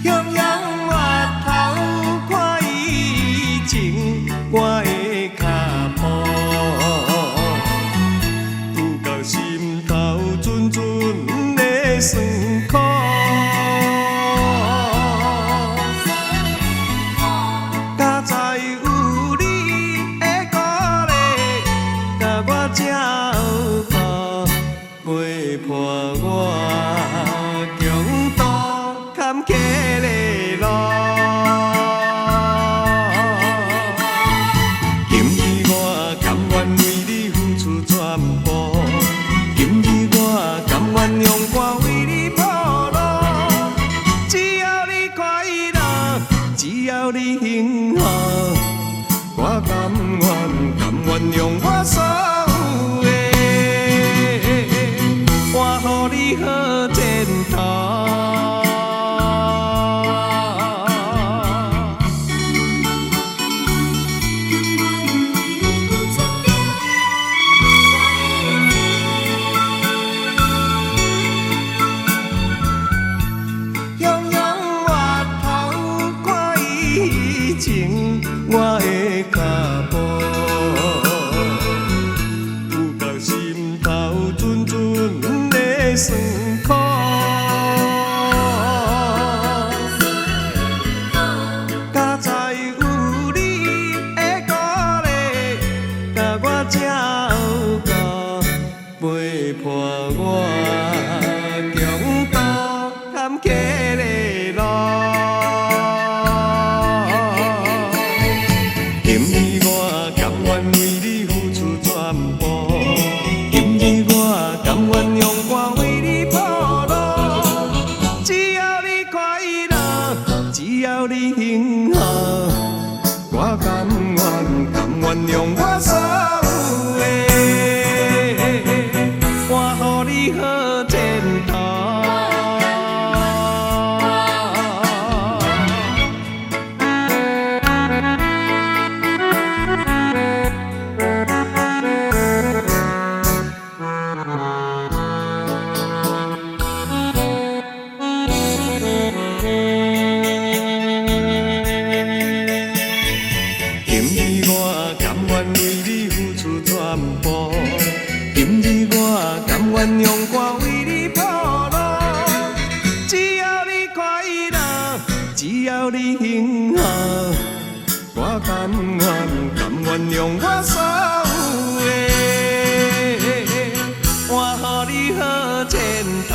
向陽回頭看以前我的跤步，有覺心頭陣陣的酸苦。佳哉有你的鼓勵，共我照顧，陪伴我共渡坎坷的路。今日我甘願為你付出全部，今日我甘願用歌為你鋪路。只要你快樂，只要你幸福，我甘願甘願用我所有的，換予你好前途。向陽回頭看以前我的跤步，有覺心頭陣陣的酸苦。佳哉有你的鼓勵，共我照顧，陪伴我共渡坎坷的路。今日我甘願為你付出全部，今日我甘願用歌為你鋪路。只要你快樂，只要你幸福，我甘願甘願用我所有的，換予你好前途。今日我甘願為你付出全部，今日我甘願用歌為你鋪路。只要你快樂，只要你幸福，我甘願甘願用我所有的，換予你好前途。